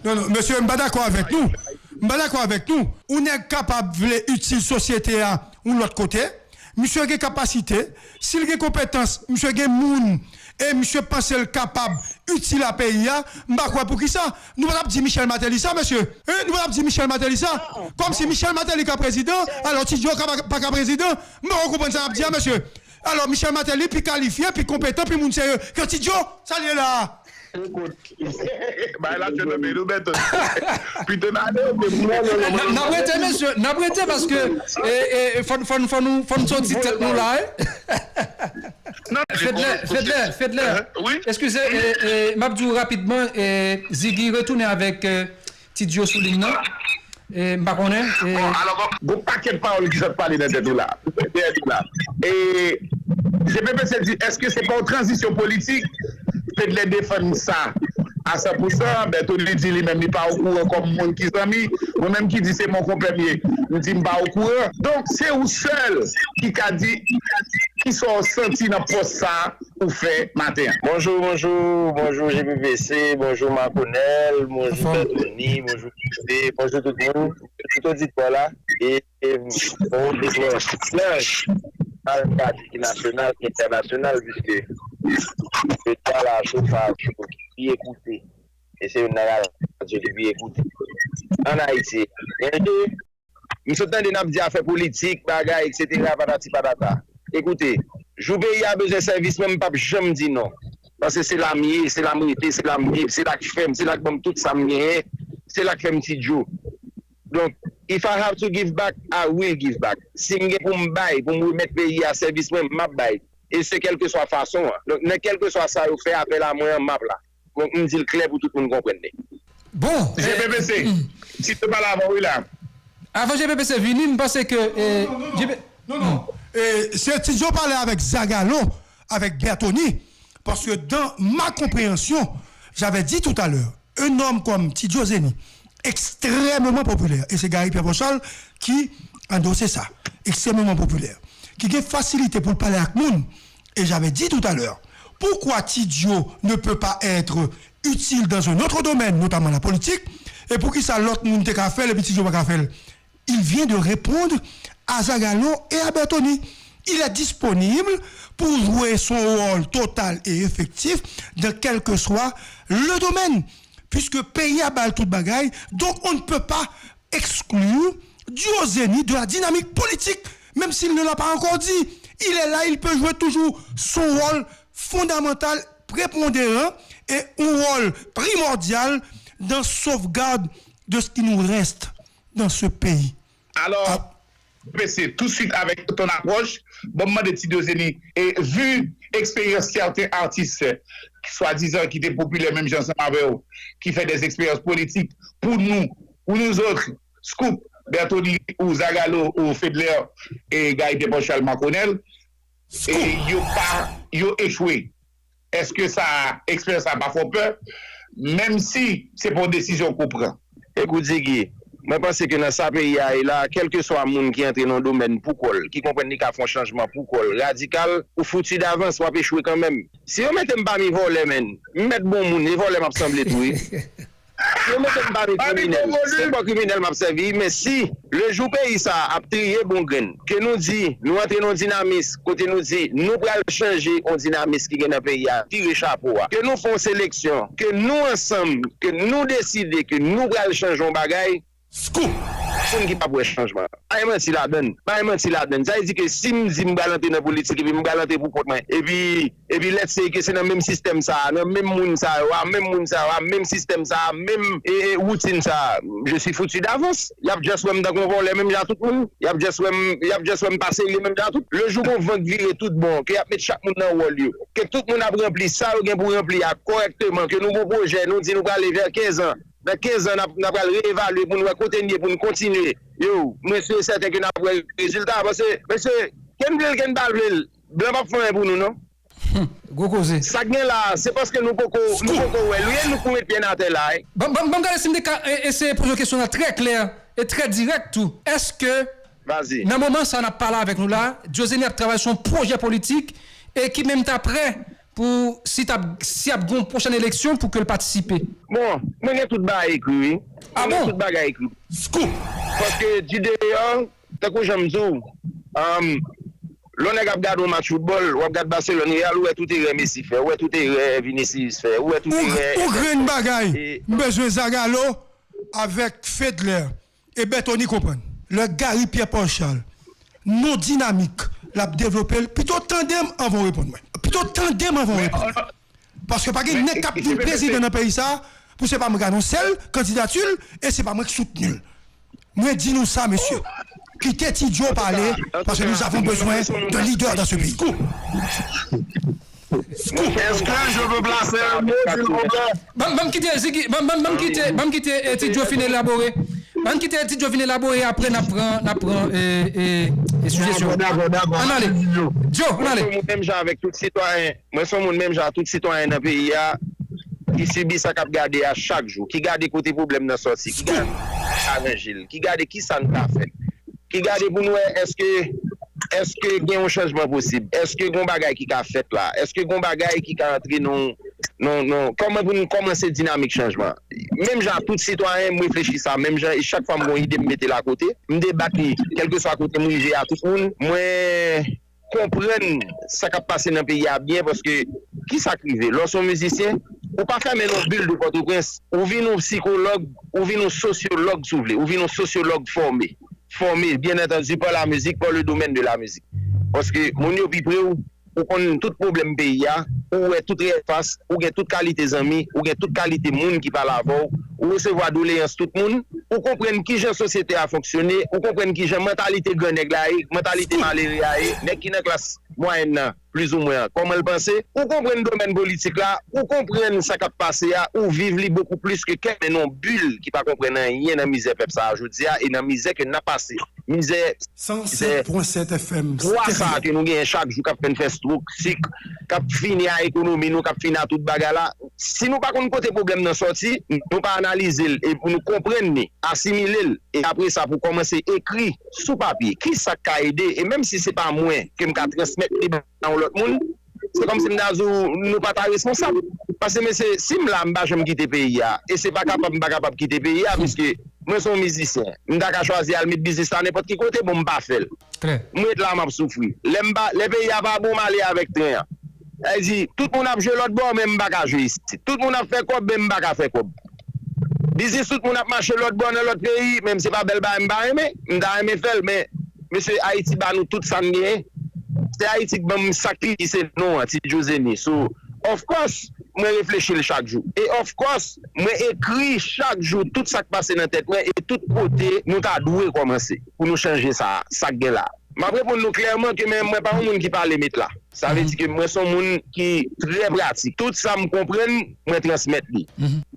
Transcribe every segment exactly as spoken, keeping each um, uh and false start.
Non, non, mesye, m pa dakò avèk nou. M pa dakò avèk nou. Yon nèg kapab vle itil sosyete a yon lòt kote. Misye gen kapasite. Si l gen konpetans, misye gen moun, e misye panse l kapab itil a peyi a, m pa kwè poukisa nou pa t ap di Michel Martelly sa, mesye. Hein? Nou pa t ap di Michel Martelly sa. Kòmsi Michel Martelly ka prezidan, alò Ti Djo ka, pa ka prezidan. M pa konprann sa n ap di a, mesye. Alò, Michel Martelly pi kalifye, pi konpetan, pi moun serye ke Ti Djo. Sa l ye la a? Bay la, se nan men nou, Bèto. Pito n ale, oke. N ap rete, mesye, n ap rete paske fò n soti tèt nou la, wi. Fedlè, Fedlè, Fedlè, eskize, m ap di w rapidman, Ziggy retounen avèk Ti Djo sou liy nan. E, m pa konnen. E... Bon, alò, gon pakèt pawòl ki sot pale nan tèt ou la. Dèyè li la. E, G P P C di, èske se pa yon tranzisyon politik? Fedlè defann sa a san pou san. Bètoni di li menm li pa okouran kòm moun ki zanmi. Mwen menm ki di se mon konpè m ye, m di m pa okouran. Donk, se ou sèl ki ka di kisa w santi nan pòs sa a ou fè maten an. Bonjou, bonjou, bonjou G P P C, bonjou Makonèl, bonjou Bètoni, bonjou Kite, bonjou tout moun, tout oditè la. E, e bon, bon, bon, plaj, al gade ki nasyonal, ki entènasyonal, piske se pa radyo ki pi ekoute. E se youn nan radyo ki pi ekoute ann Ayiti. Enke, m sot tande n ap di afè politik, bagay, eksetera, patati patata. Ekoute, jou peyi a bezwen sèvis mwen, m p ap janm di non. Paske se la m ye, se la m rete, se la m viv, se la k fè m, se la k ban m tout sa m genyen, se la k fè m Ti Djo. Donk, if I have to give back, I will give back. Si m gen pou m bay, pou m remèt peyi a sèvis mwen, m ap bay. E se kèlkeswa fason an. Donk, nan kèlkeswa sa yo fè apèl a mwen an, m ap la. Donk, m di l klè pou tout moun konprann li. Bon, G P P C, Ti Djo pale avan w wi la. Avan G P P C vini, m panse ke. Non, non, non, non, non. Se Ti Djo pale avèk Zagalo, avèk Bertoni, paske dans ma compréhension, j'avais dit tout à l'heure, un homme comme Ti Djo Zeni, extrêmement populaire, et c'est Gary Pierre Paul Charles qui endossait ça, extrêmement populaire, ki gen fasilite pou l pale ak moun, et j'avais dit tout à l'heure, pourquoi Ti Djo ne peut pas être utile dans un autre domaine, notamment la politique, et poukisa lòt moun te ka fè l epi Ti Djo pa ka fè l? Il vient de répondre à Zagalo et à Bertoni. Il est disponible pour jouer son rôle total et effectif dans quel que soit le domaine. Puisque peyi a ba l tout bagay, donc on ne peut pas exclure Diozeni de la dynamique politique, même s'il ne l'a pas encore dit. Il est là, il peut jouer toujours son rôle fondamental, prépondérant et un rôle primordial dans sauvegarde de ce qui nous reste dans ce pays. Alors, Mesye, tout suite avec ton approche, bon, m mande Ti Diozeni, e vu eksperyans sèten atis, swadizan ki te popilè menm jan ansanm avè w, ki fè des expériences politiques, pou nou, pou nouzòt, Scoop, Bertoni, ou Zagalo, ou Fedler, e Guy Pierre Paul Charles Makonèl, e yo pa, yo echwe. Èske sa, eksperyans sa pa fè w pè, menm si se pa yon desizyon ke w pran? Ekout, Ziggy, mwen panse ke nan sa peyi a ye la, kèlkeswa moun ki antre nan yon domèn pou kò l, ki konprann li ka fè yon chanjman pou kò l, radikal, ou fouti davans, w ap echwe kanmenm. Si yo mete m pami vòlè, menn, m mèt bon moun, e vòlè m ap sanble tou, wi. Si yo mete m pami kriminèl, se pa kriminèl m ap sèvi, men si le jou peyi sa a ap triye bon grenn, ke nou di, nou antre nan yon dinamis, kote nou di, nou pral chanje yon dinamis ki gen nan peyi a, tire chapo a, ke nou fè yon seleksyon, ke nou ansanm, ke nou deside ke nou pral chanje yon bagay, Scoop! Moun ki p ap wè chanjman. Pa gen manti ladann. Pa gen manti ladann. Sa vle di ke si m di m pral antre nan politik epi m pral antre pou kont mwen, epi, epi let's say ke se nan menm sistèm sa a, nan menm moun sa yo a, menm moun sa yo a, menm sistèm sa a, menm, e, e, woutin sa a, je suis foutu d'avance. Y ap just wè m tankou yon vòlè menm jan ak tout moun. Y ap just wè m, y ap just wè m pa serye menm jan ak tout. Le jou gon van k vire tout bon, ke y ap met chak moun nan wòl yo, ke tout moun ap ranpli sa yo gen pou ranpli a kòrèkteman, ke nou gon pwojè, nou di nou prale vè kenz an. Nan kenz an, n ap, n ap pral reevalye pou n wè kote n ye, pou n kontinye. Yo, mwen si e sèten ke n ap wè rezilta, paske, mesye, ke n vle l, ke n pa vle l, blan p ap fè anyen pou nou, non. Gwo koze. Sa k gen la a, se paske nou poko, nou poko wè l, wi, e nou k pou met pye n atè la, wi. Ban, ban, ban m gade si m te ka, e, eseye poze w kesyon nan trè klè e trè dirèk tou. Èske, nan moman sa a n ap pale avèk nou la, Diozeni ap travay sou yon pwojè politik e ki menm ta prè pou si t ap, si ap gen yon pwochèn eleksyon pou ke l patisipe? Bon, mwen gen tout bagay ekri, wi. Ah bon? Mwen gen tout bagay ekri. Scoop! Paske di deyò, tankou jan m di w, um, lè yon nèg ap gade yon match foutbòl, w ap gade Barcelone Real, ou wè tout erè Messi fè, ou wè tout erè Vinicius fè, ou wè tout erè. Ou grenn bagay! M bezwen Zagallo avèk Federer. E Bertony konprann. Lè Gary Pierre Paul Charles, non dinamik, l ap devlope l, pito tande m anvan w reponn mwen. Pito tande m anvan w reponn mwen. Paske pa gen nèg k ap vin prezidan nan peyi sa a, pou se pa mwen k anonse l, kandidati l, e se pa mwen k soutni l. Mwen di nou sa, mesye. Kite Ti Joe pale, paske nous avons besoin de leaders dans ce pays. Est-ce que je peux placer un mot, s'il vous plaît? Ban m kite Ziggy, ban m kite, ban m kite Ti Joe fin elabore. Ban m kite Ti Joe fin elabore, apre n ap pran, n ap pran sijè sou. Ann ale. Joe, ann ale. Mwen se yon moun menm jan avèk tout sitwayen. Mwen se yon moun menm jan ak tout sitwayen nan peyi a ki sibi sa k ap gade a chak jou, ki gade kote pwoblèm nan sòti, ki gade aranje l, ki gade kisa n ka fè, ki gade pou n wè èske, èske gen yon chanjman posib, èske gen yon bagay ki ka fèt la, èske gen yon bagay ki ka antre nan, nan, nan, kòman pou n kòmanse dinamik chanjman. Menm jan ak tout sitwayen, m reflechi sa menm jan, e chak fwa m gen yon ide, m mete l akote, m debat li, kèlkeswa kote m rive a tout moun, mwen konprann sa k ap pase nan peyi a byen, paske kisa k rive? Lè w se yon mizisyen, ou pa fèmen nan yon bil de Pòtoprens, ou vin yon sikològ, ou vin yon sosyològ, si w vle, ou vin yon sosyològ fòme, fòme, bien entendu, par la musique, par le domaine de la musique. Paske moun yo pi pre w, ou konn tout pwoblèm peyi a, ou wè tout rèfas, ou gen tout kalite zanmi, ou gen tout kalite moun ki pale avè w, ou resevwa doleyans tout moun, ou konprann kijan sosyete a fonksyone, ou konprann kijan mantalite gran nèg la ye, mantalite malere a ye, nèg ki nan klas mwayèn nan, plizoumwen, kòman l panse, ou konprann domèn politik la, ou konprann sa k ap pase a, ou viv li bokou plis ke kèk men nan yon bil ki pa konprann anyen nan mizè pèp sa a jodi a e nan mizè ke n ap pase. Mizè, mizè pwa sa a ke nou genyen chak jou k ap fè n fè stwok, sik, k ap fini a ekonomi nou, k ap fini a tout bagay la. Si nou pa konn kote pwoblèm nan sòti, nou pa analize l e pou nou konprann li, asimile l, e apre sa pou kòmanse ekri sou papye kisa k ka ede, e menm si se pa mwen ke m ka transmèt li ba yon lòt moun, se kòmsi m ta di w nou pa ta responsab. Paske mesye, si m la, m pa janm kite peyi a, e se pa kapab m pa kapab kite peyi a, piske mwen se yon mizisyen, m ta ka chwazi al met biznis la nenpòt ki kote, bon, m pa fè l. M ret la, m ap soufri. Lè m pa, lè peyi a pa bon, m ale avèk tren an. Sa vle di, tout moun ap jwe lòt bò, men m pa ka jwe isit. Tout moun ap fè kòb, men m pa ka fè kòb. Biznis tout moun ap mache lòt bò nan lòt peyi, men se pa bèl bagay m pa renmen. M ta renmen fè l, men mesye, Ayiti ba nou tout sa n genyen. Se Ayiti k ban m sa k pi, se non an, Ti Jozeni. So, of course, mwen reflechi l chak jou. E of course, mwen ekri chak jou tout sa k pase nan tèt mwen e tout kote nou ta dwe kòmanse pou nou chanje sa, sa k gen la. M ap reponn nou klèman ke men mwen pa yon moun ki pale met la. Sa vle di ke mwen se yon moun ki trè pratik. Tout sa m konprann, mwen transmèt li.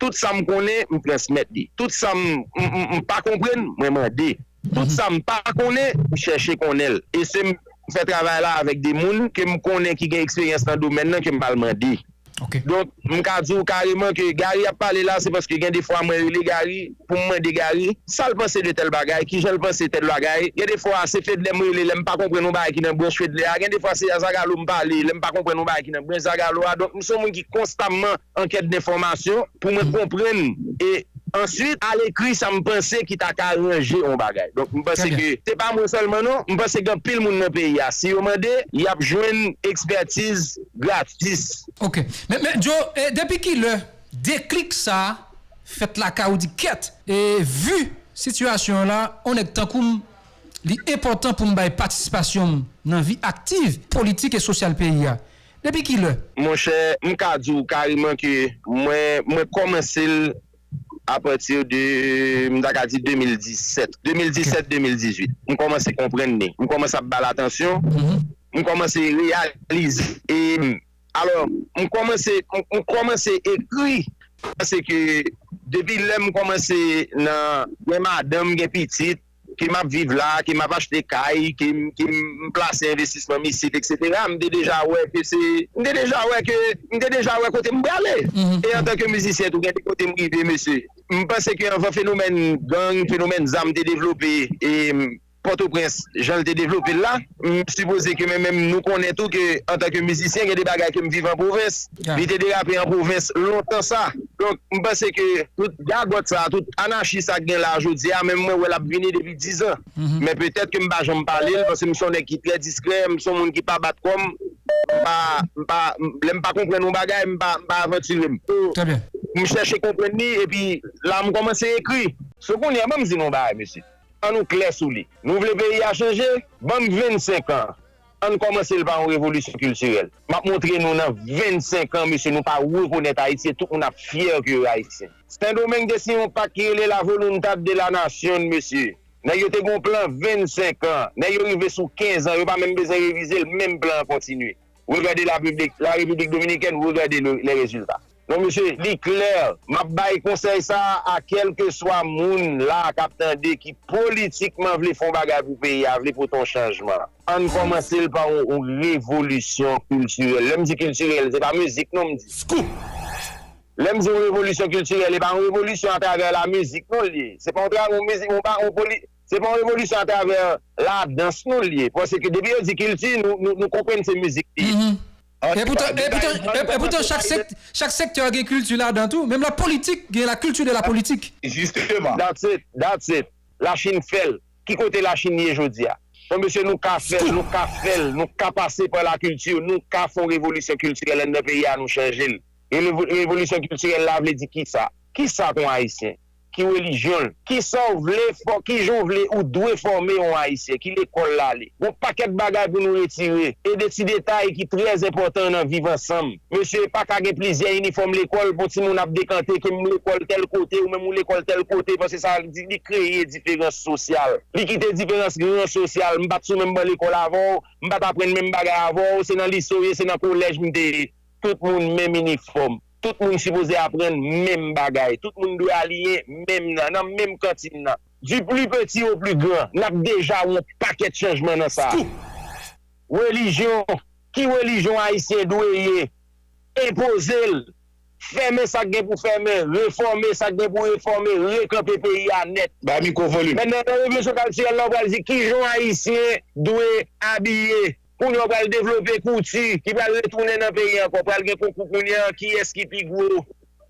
Tout sa m konnen, m transmèt li. Tout sa m, m, m, m pa konprann, mwen mande. Tout sa m pa konnen, m chèche konnen l. E se m fè travay la avèk de moun ke m konnen ki gen eksperyans nan domèn nan ke m pral mande. Donk, m ka di w kareman ke Gary ap pale la, se paske gen de fwa mwen rele Gary pou m mande Gary sa l panse de tèl bagay, kijan l panse tèl bagay. Gen de fwa se Fedlè m rele lè m pa konprann yon bagay ki nan branch Fedlè a. Gen de fwa se a Zagalo m pale lè m pa konprann yon bagay ki nan branch Zagalo a. Donk, m se yon moun ki konstamman an kèt denfòmasyon pou mwen konprann e answit al ekri sa m panse ki ta ka ranje yon bagay. Donk, m panse ke se pa mwen sèlman non, m panse gen anpil moun nan peyi a, si yo mande, y ap jwenn ekspètiz gratis. Ok. Men, men, Joe, e, depi kilè deklik sa a fèt lakay ou di, kèt, e, vi sitiyasyon an la, yon nèg tankou m, li enpòtan pou m bay patisipasyon m nan vi aktiv, politik e sosyal peyi a. Depi kilè? Monchè, m ka di w kareman ke mwen, mwen kòmanse l apati de, m ta ka di de mil disèt. De mil disèt, de mil dizuit. M kòmanse konprann li. M kòmanse ap ba l atansyon. M kòmanse reyalize. E, alò, m kòmanse, m, m kòmanse ekri. Paske depi lè m kòmanse nan gen madanm, gen pitit, ke m ap viv la, ke m ap achte kay, ke m, ke m plase envestisman m isit, etsetera, m te deja wè ke se, m te deja wè ke, m te deja wè kote m prale. E antanke mizisyen tou, gen de kote m rive, mesye. M panse ke anvan fenomèn gang, fenomèn zam te devlope, e, Pòtoprens, jan l te devlope l la. M sipoze ke men menm nou konnen tou ke antanke mizisyen, gen de bagay ke m viv an pwovens. Li te derape an pwovens lontan sa. Donk, m panse ke tout gagòt sa, tout anachi sa k gen la jodi a, menm mwen wè l ap vini depi diz an. Men petèt ke m pa janm pale l, paske m se yon nèg ki trè diskrè, m se yon moun ki pa bat kò m, m pa, m pa, lè m pa konprann yon bagay, m pa, m pa avantire m. M chèche konprann li, epi la m kòmanse ekri. So kounye a, ban m di nou yon bagay, mesye. An nou klè sou li. Nou vle peyi a chanje? Ban m vennsenk an. Ann kòmanse l pa yon revolisyon kiltirèl. M ap montre nou nan vennsenk an, mesye, nou pa rekonèt Ayiti e tout moun ap fyè ke yo Ayisyen. Sendomeng te siyen yon pak ki rele La Voluntad de la Nación, mesye. Nèg yo te gen yon plan vennsenk an. Nèg yo rive sou kenz an, yo pa menm bezwen revize l, menm plan an kontinye. Regardez la République, la République Dominicaine, regardez le, les résultats. Non, mesye, li klè. M ap bay konsèy sa a kèlkeswa moun la k ap tande ki politikman vle fè yon bagay pou peyi a, vle pote yon chanjman. Ann kòmanse l pa yon, yon revolisyon kiltirèl. Lè m di kiltirèl, se pa mizik non m di. Lè m di yon revolisyon kiltirèl, e pa yon revolisyon atravè la mizik non l ye. Se pa yon tra-, yon mizik, yon pa yon poli-, se pa yon revolisyon atravè ladans non l ye. Paske depi yo di kilti, nou, nou, nou konprann se mizik li ye. E poutan, e poutan, e, e poutan chak, sèk, chak sektè gen kilti ladan tou. Menm la politik gen la culture de la politique. Jisteman. That's it, that's it. Lachin fè l. Ki kote Lachin ye jodi a? Bon, mesye, nou ka fè l, nou ka fè l, nou ka pase pa la kilti, nou ka fè yon revolisyon kiltirèl anndan peyi a, nou chanje l. E revo-, revolisyon kiltirèl la vle di kisa? Kisa pou yon Ayisyen? Ki relijyon l? Kisa w vle fò-, kijan w vle ou dwe fòme yon Ayisyen? Ki lekòl l ale? Gon pakèt bagay pou nou retire. E de ti detay ki trè enpòtan nan viv ansanm. Mesye, pa ka gen plizyè inifòm lekòl pou timoun ap dekante ke m lekòl tèl kote ou menm ou lekòl tèl kote, paske sa di, li kreye diferans sosyal. Li kite diferans gran sosyal. M pa t sou menm ban lekòl avè w, m pa t aprann menm bagay avè w, se nan lise w ye, se nan kolèj m te ye. Tout moun menm inifòm. Tout moun sipoze aprann menm bagay. Tout moun dwe aliyen menm nan, nan menm kantin nan. Du plus petit au plus grand, n ap deja wè yon pakèt chanjman nan sa. Relijyon, ki relijyon Ayisyen dwe ye? Enpoze l. Fèmen sa k gen pou fèmen, refòme sa k gen pou refòme, rekanpe peyi a nèt. Bay mikwo volim. Mentnan, nan revolisyon kiltirèl la, w pral di kijan Ayisyen dwe abiye. Kounye a, w pral devlope kouti ki pral retounen nan peyi ankò. Pral gen konkou kounye a, kiyès ki pi gwo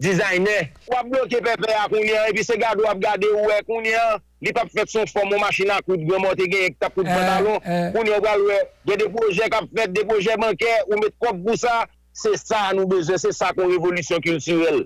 dizaynè. W ap bloke pèpè a kounye a, epi se gade w ap gade ou wè kounye a, li p ap fèt sou fòm yon machin a koud granmò te genyen ki t ap koud pantalon. Kounye a, w pral wè, gen de pwojè k ap fèt, de pwojè bankè, ou met kòb pou sa. Se sa nou bezwen, se sa k yon revolisyon kiltirèl.